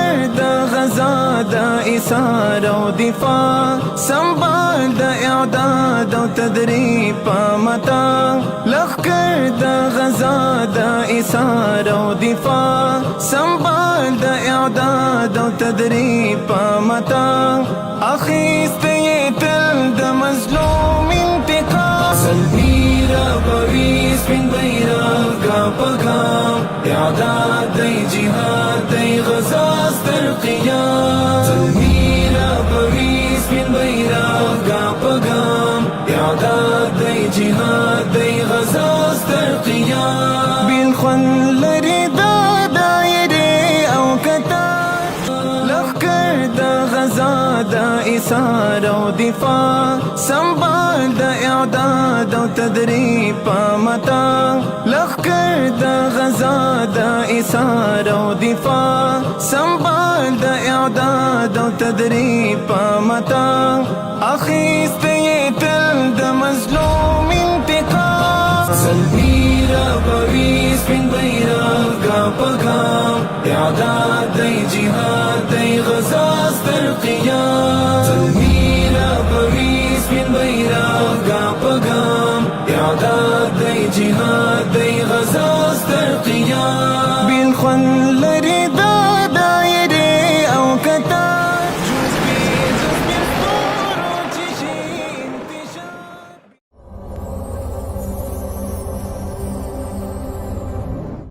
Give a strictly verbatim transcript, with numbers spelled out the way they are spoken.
لخكر دا غزا دا إثارة ودفاع، سمبال دا إعداد وتدريب متاع. لخكر دا غزا دا إثارة ودفاع، سمبال دا إعداد وتدريب متاع. أخيستي تل دا مظلوم انتقام. سلمي را بوي سپين بيرغ ګام په ګام. إعداد دئ جهاد دئ غزا ستر قيام. سلمي را بوي سپين بيرغ ګام په ګام. إعداد دئ جهاد دئ غزا ستر قيام. بېل خوند لري دا دايرې او قطار. لخکر د غزا د ایثار او دفاع، سمبال د اعداد او تدریب په متاع. لخکر د غزا د ایثار او دفاع، سمبال د اعداد او تدریب په متاع. اخیستی یې تل د مظلوم انتقام. سلمي رابوي سپین بیرغ ګام په ګام. اعداد دی جهاد دی غزا ستر قیام. سلمي رابوي سپین بیرغ ګام په ګام. اعداد دی جهاد دی غزا ستر قیام. بېل خوند